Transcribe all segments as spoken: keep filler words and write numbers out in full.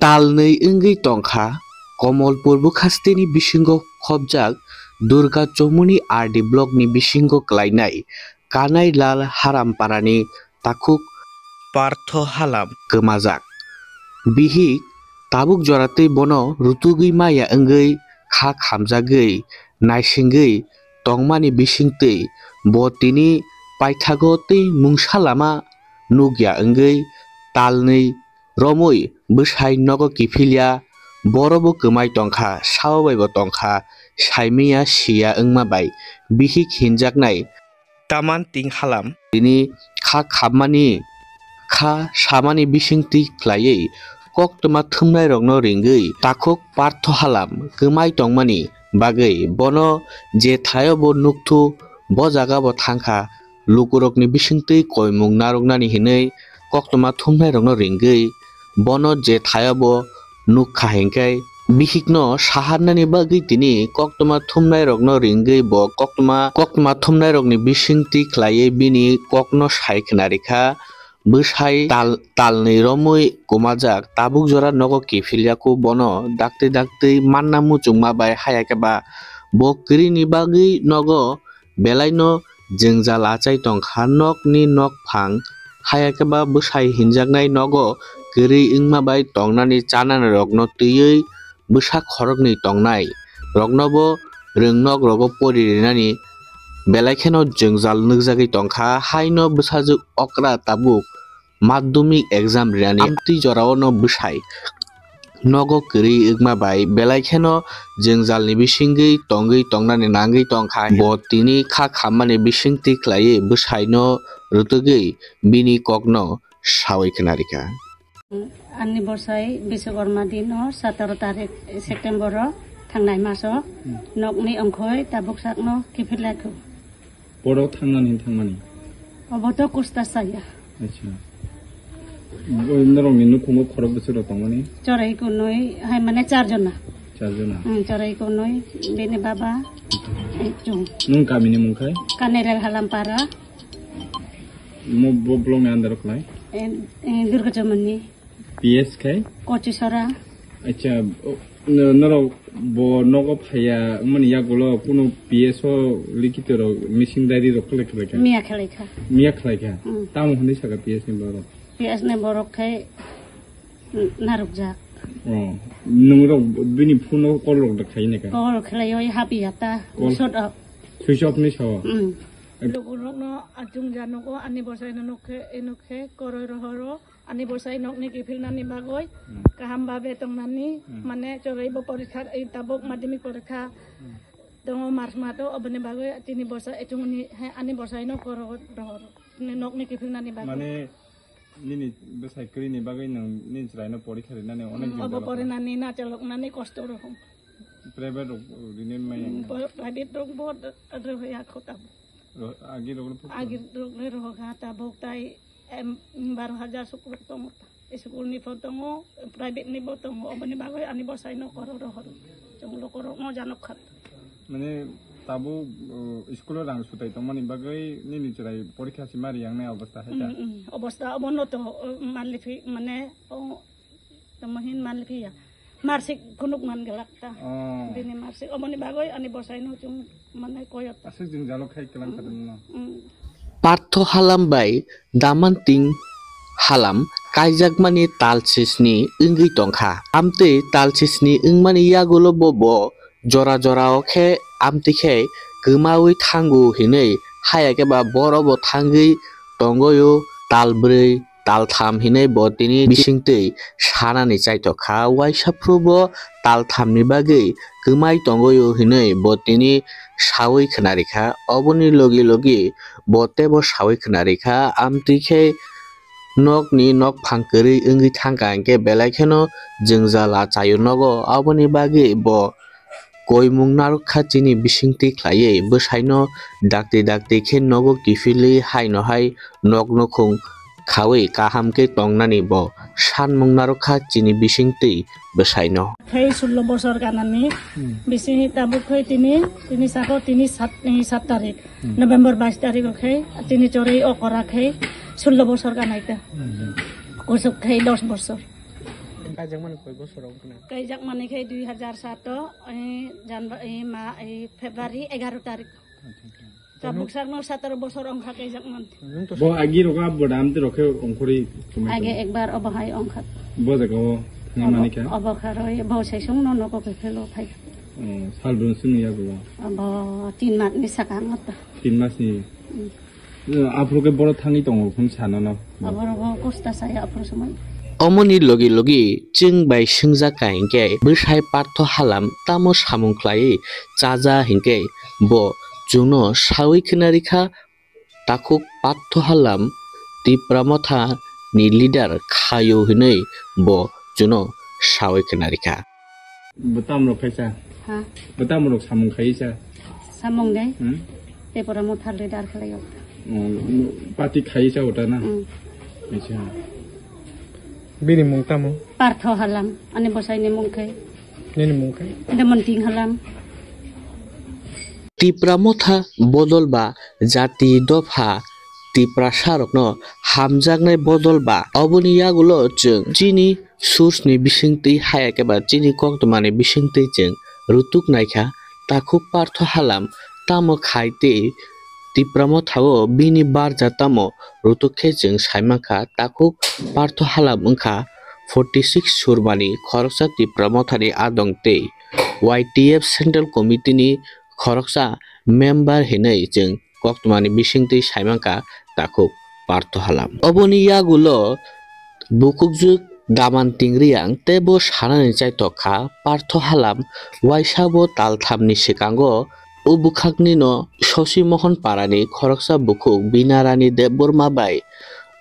Talnwi wngwi tongkha Komolpur bwkhasteni bisingo khopjak Durga Chomuni R D blockni bisingo klainai Kanai Lal Haramparani takhuk Partho Halam kwmajak. Bihik tabuk joratwi bono rutugwi maya wngwi kha khamjagwi naisingwi tongmani bisingtwi bo tini paithago tei mungsa lama nukya wngwi talnwi romwi bwsai nogo kiphilya, borobo kwmai tongkha, sao baibo tongkha, saimanya siya wngma bai bihik hinjaknai Taman Ting Halam tini kha khammani, kha samani bisingtwi khlaiwi koktwma thumnairokno ringwi takhuk Partho Halam kwmai tongmani bagwi bono je thaio bo nukthu, bo jaga bo thangkha, lukurokni bisingtwi koimung narwknani hinwi koktwma thumnairokno ringwi bono je thaio bo nukha hinkhe bihikno saharnani bagwi tini koktwma thumnairokno ringwi bo koktwma, koktwma thumnairokni bisingtwi khlaiwi bini kokno sai khwnarikha. Bwsai tal, talnwi romwi kwmajak tabuk jora nogo kiphilyaku bono daktwi daktwi manna muchungma bai haya khe ba bo kwrwini bagwi nogo belaino jwngjal achai tongkha nokni nokphang, haya khe ba bwsai hinjaknai nogo kwrwi wngma bai tongnani chanani rokno twiwi bwsa khoroknwi tongnai roknobo rwngnok rogo pori rinani belai kheno jwngjal nukjagwi tongkha. Haino bwsajwk okra tabuk madhyamik exam rinani amtwi jorao no bwsai nogo kwrwi wngma bai belai kheno jwngjalni bisingwi tongwi tongnani nangwi tongkha. Bo tini kha khammani bisingtwi khlaiwi bwsaino rwtwgwi bini kokno sawi khwnarikha. Ani bosai Biswakarma dino sataro tarik September o thangnai maso nokni ongkhoi tabuk sakno kiphilakhu. Borok thangnani hin thangmani? Obo to kusta saya. Acha. Oi norokni nukhungo khorok bwswk rok tongmani? Chorai kunui hai mane char jona. Char jona. Hmm, chorai kunui bini baba. Chung. Nung kamini mung khai? Kanerel Halampara. Mo bo blong ni andaro khlai? Eh, eh, Durga Chomoni. P S khai? Kochisora. Acha, o, no-, norok bo nogo phaiya wngmani yagulo kunu P S o likito rok missing diary rok khlai khlai kha? Miya khlai kha. Miya khlai kha? Mm. Tamo hwnwi saka P S ni borok? P S ni borok khai, mm, narwkjak. Oh, nung rok bini phone o call rok da khai ne kha? Call khlai oi hapiya ta. Call. Sort of. Switch off ni sao? Mm. Lukurokno achung janogo ani bosai no nokhe, enokhe koroi rohoro. Ani bosai nokni kiphilnani bagwi, hmm, kaham babe tongnani, hmm, mane choroi bo porikha, ei tabuk madhyamik porikha, hmm, tongo March mato, oboni bagwi tini bosa echungni hai ani bosaino koro rohor. Ni nokni kiphilnani bagwi. Mane nini bwsai kwrwini bagwi nwng nini chwraino porikha rinani onek, hmm, jin obo jalokha. Porinani nachaloknani kosto rohom. Private rok rini maya. Hmm, bo-, private rok bo rohya kho tabuk. Ro-, agi rok le phuk agi rok le rohokha tabuk tai. Em, baro hajar sukul tongo. School ni pho tongo, private ni bo tongo. Oboni bagwi ani bosai no koro rohor. Chwng lukurok no janok kha. Mane tabuk, uh, school o rang sutai tongmani bagwi nini chwrai porikha si mari yang nai obostha hai ta? Mm, mm. Obostha obo no to, uh, manliphi, mane, o, tamo hin manliphi ya. Marsik kunuk man galak ta. Oh. Bini marsik. Oboni bagwi ani bosai no chwng mane koyot. Aswk jwngjalo khai kelang, hmm, kha dwngno. Hmm. Partho Halam bai Damanting Halam kaijakmani tal sisni wngwi tongkha. Amtwi tal sisni wngmani yagulo bo, bo jora jora o khe amtwi khe kwmaui thango hinwi haya khe ba boro bo thangwi tongo yo tal bwrwi. Taltham hinwi bo tini bisingtwi sanani chaithok kha. Waisa phuru bo talthamni bagwi kwmai tongwi o hinwi bo tini sawi khwnarikha. Oboni logi logi bo teibo sawi khwnarikha. Amtwi khe nokni nokphang kwrwi wngwi thangkha hinkhe belai kheno jwngjal achaio nogo. Aboni bagwi bo koimung narwk kha chini bisingtwi khlaiwi, bwsaino dakti dakti khe nogo kiphilwi haino hai nok nukhung khawi kaham khe tongnani bo sanmung narwk kha chini bisingtwi bwsaino. Khai sullo bosor kanani, hmm, bisi tabuk khai tini, tini sako tini sat, eh, sat tarik, hmm, November bais tarik khai tini chorwi okora khai sullo bosor kanai ta. Hmm. Kusuk khai dos bosor. Kaijakmani koi bosor wngkha na? Kaijakmani khe dui hazar sato, eh, Janva-, eh, ma, eh, February egaro tarik. Tabuk sakno sataro bosor wngkha kaijakmani. Bo agi rogo abbo da amtwi rokhe ongkhorwi chumai Age tongo. Ekbar obo hai wngkha. Bo jaga o thangwi Obo, manikha? Obo kharwi bo saisung no nogo khe phelo phai. Oh, sal brum simi yago. Obo tin mas ni saka wngkha. Tin mas ni? Mm. Eh, aphuru khe boro thangwi tongo, hwn sa nono. Aboro bo kosta saya aphuru somoi. Omoni logi logi chwng bai swngjak ka hinkhe, bwsai Partho Halam tamo samung khlaiwi chaja hinkhe, bo chwngno sawi khna rikha, takhuk Partho Halam Tipra Motha ni leader khaio hinwi bo chwngno sawi khna rikha. Bo tamrok khaisa? Ha? Bo tamrok samung khaisa? Samung de? Hmm? Tipra Motha leader khlaio. Oh, party khaisa ota na? Hmm. Acha. Bini mung tamo? Partho Halam, ani bosai ni mung khe. Nini mung khe? Demonting Halam. Tipra Motha bodol ba jati dopha Tiprasa rokno hamjaknai bodol ba oboni yagulo chwng chini source ni bisingtwi haya khe ba chini koktwmani bisingtwi chwng rutuk naikha, takhuk Partho Halam tamo khai tei Tipra Motha o bini barja tamo rutuk khe chwng saimankha, takhuk Partho Halam wngkha forty six surmani khoroksa Tipra Mothani adong tei Y T F Central Committee ni khoroksa member hinwi chwng koktwmani bisingtwi saimankha takhuk Partho Halam. Oboni yagulo bukhukjwk Daman Tingriang tei bo sanani chaithok kha, Partho Halam waisa bo talthamni swkango o bwkhaknino Sosi Mohon Parani khoroksa bukhuk Bina Rani Debbarma bai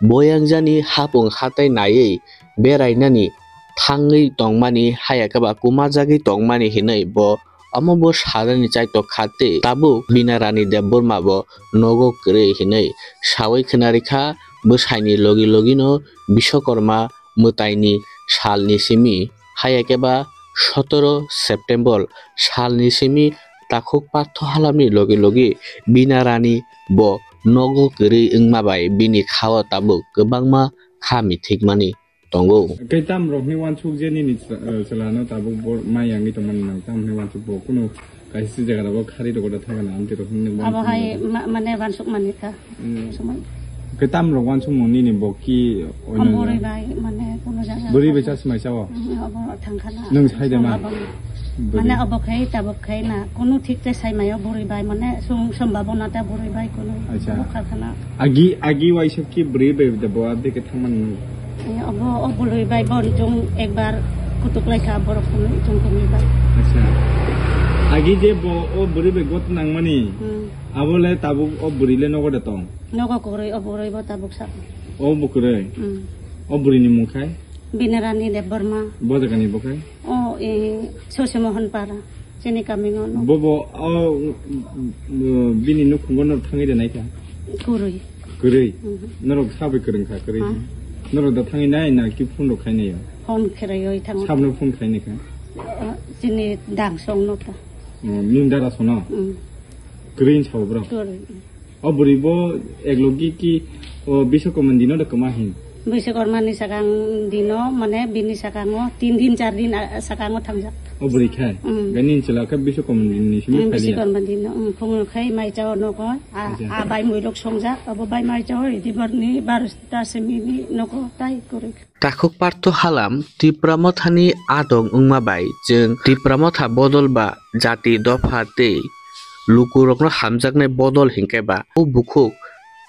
Boyangjani hapung hatai naiwi berainani thangwi tongmani, haya khe ba kumajagwi tongmani hinwi bo omo bo sanani chaithok kha tei tabuk Bina Rani Debbarma bo nogo kwrwi hinwi sawi khna rikha. Bwsaini logi logino Biswakarma mwtaini salni simi, haya khe ba sotoro September salni simi takhuk Partho Halamni logi logi Bina Rani bo nogo kwrwi wngma bai bini khao tabuk kwbangma kha mithikmani tongo. Khe tam rokni wansuk je nini chla-, eh, chwla no tabuk bo mai yangwi tongmani nang tam hwnwi wansuk bo kunu kaisa jaga rogo khari rogo da thangana amtwi rok hwnwi wansuk Abo hai nang. Ma-, mane wansuk mani kha. Hmm. Somoi. Khe tam rok wansuk mo nini bo ki oino Am bwrwi ja? Bai mane kunu jaga. Bwrwi bai chas mai sao? Hmm, abo thang khana. Nwng sai de ma? Abo. Bwrwi. Mane abo khai tabuk khai na kunu thik te sai mayo bwrwi bai mane sum, sum babo na ta bwrwi bai kunu. Acha. Abo kha khana. Agi, agi waisa ki bwrwi bai da bo abdi khe thangmani nung? Eh, obo, o bwrwi bai bo chwng ekbar kutuk lai kha borok kunu chwng kunu bai. Acha. Agi je bo o bwrwi bai got nangmani, Hmm. Abo le tabuk o bwrwi le nogo da tong? Nogo kwrwi, o bwrwi bo tabuk sa. O bo kwrwi? Hmm. O bwrwi ni mung khai? Bina Rani Debbarma. Bo jaga ni bo khai? O, eh, Sosi Mohon Para. Chini kami ngono. Bo bo, o, mm, mm, bini nukhungo norok thangwi rwnai kha? Kwrwi. Kwrwi? Mhm. Norok sabai kwrwng kha kwrwi? Ha? Norok da thangwi nai na ki phone rok khai nai o? Phone kheroi oi thango. Sabno phone khai nai kha? O, chini dang song no ta. O, nini dara sono? Mm. Kwrwi ni sabo bro? Kwrwi. O bwrwi bo eklogi ki o Biswakarma dino da kwma hin? Biswakarma ni sakang dino, mane bini sakango tin din, char din, ah, sakango thangjak. O bwrwi khai? Mm. Gani chwla khe Biswakarma din ni simi Mm, phai liya? Biswakarma dino, mm, phungo khai mai chao nogo, a, Acha. A bai muilok songjak, abo bai mai chao, dibar ni barota simi ni nogo tai kwrwi. Takhuk Partho Halam Tipra Mothani adong wngma bai chwng Tipra Motha bodol ba jati dopha tei lukurokno hamjaknai bodol hinkhe ba o bukhuk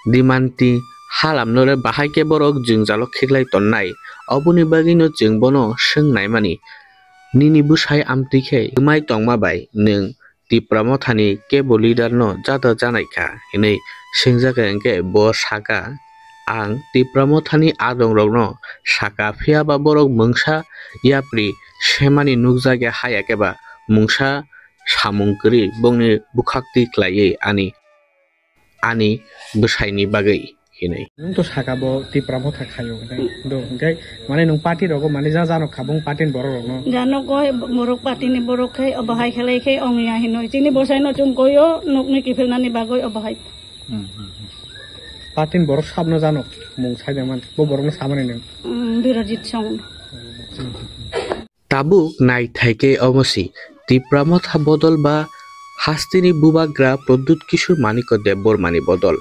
Dimanti Halamno le bahai khe borok jwngjalo khiklai tonnai. Oboni bagwino chwng bono swng naimani, "Nini bwsai amtwi khe kwmai tongma bai nwng Tipra Mothani kebo leader no jada janai kha?" hinwi swngjak kha, hinkhe bo saka, "Ang Tipra Mothani adongrokno saka, phiya ba borok mungsa yapri semani nukjakya, haya khe ba mungsa samung kwrwi bongni bwkhaktwi khlaiwi ani, ani bwsaini bagwi," hinwi. Nwng to saka bo Tipra Motha khaio, hinwi do, hinkhe mane nwng party rogo mane ja jano kha bong party ni borok rokno. Jano koi borok party ni borok khai obo hai khlai khai ongya hinwi. Chini bwsaino chum koio nukni kiphilnani bagwi obo hai. Hmm, hmm, hmm. Party ni borok sabno jano mung sai de man, bo borokno samani nwng. Hmm, Birojit Song. Tabuk naithai khe omo si, Tipra Motha bodol ba hasteni bubagra Pradyut Kishore Manikya Debbarmani bodol.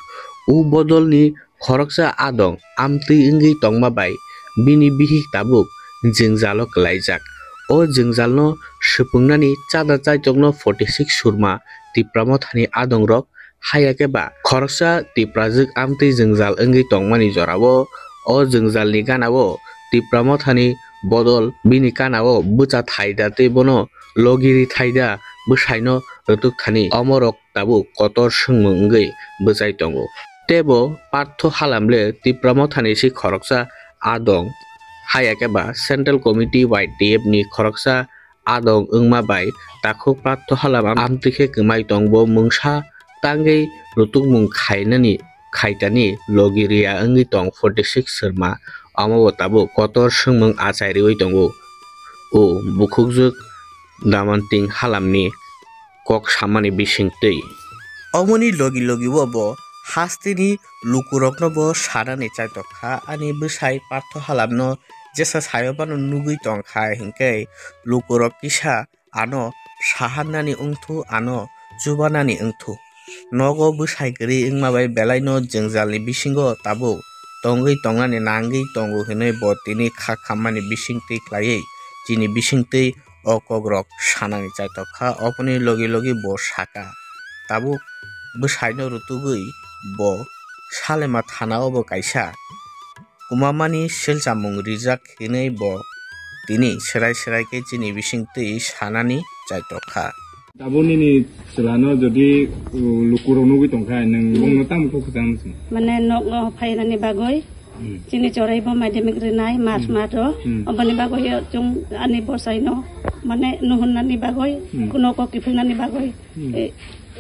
O bodolni khoroksa adong amtwi wngwi tongma bai bini bihik tabuk jwngjalo kwlaijak. O jwngjalno swpungnani chada chaitokno forty six surma Tipra Mothani adongrok haya khe ba khoroksa Tiprajwk amtwi jwngjal wngwi tongmani jorao o jwngjalni ganao Tipra Mothani bodol bini kanao bwcha thaida tei bono logiri thaida bwsaino rwtuk thani omorok tabuk kotor swngmung wngwi bwchai tongo. Teibo Partho Halamle Tipra Mothani si khoroksa adong haya khe ba Central Committee Y T F ni khoroksa adong wngma bai takhuk Partho Halam amtwi khe kwmai tongbo mungsa tangwi rwtukmung khainani khaitani logi riya wngwi tong forty six srwma, omo bo tabuk kotor swngmung achai riwi tongo o bukhukjwk Damanting Halamni kok samani bisingtwi. Omoni logi logi o bo hasteni lukurokno bo sanani chaitok kha, ani bwsai Partho Halamno jesa sayo phano nugwi tong kha, hinkhe lukurok kisa ano saharnani wngthu, ano chubanani wngthu. Nogo bwsai kwrwi wngma bai belaino jwngjalni bisingo tabuk tongwi tongnani nangwi tongo hwnwi bo tini kha khammani bisingtwi khlaiwi chini bisingtwi o kokrok sanani chaitok kha. Oboni logi logi bo saka, tabuk bwsaino rwtugwi bo Salema thana o bo kaisa kwmamani silchamung rijak hinwi bo tini swrai swrai khe chini bisingtwi sanani chaitok kha. Tabuk nini chwlano jodi, uh, lukurok nugwi tongkha, nwng hmm, bongno tamo kok kwchang song? Mane nokno phainani bagwi hmm, chini choraibo madhyamik rinai March hmm, math o. Hmm. Oboni bagwi chwng ani bwsaino mane nuhurnani bagwi hmm, kuno kok kiphilnani bagwi hmm, e,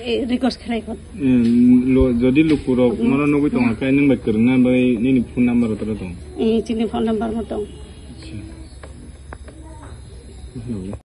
e, request khlai kho. Hmm, lo, jodi lukurok hmm, mono nugwi tongkha, nwng bai kwrwngna bai nini phone number toro tong? E, chini phone number mo tong. Acha.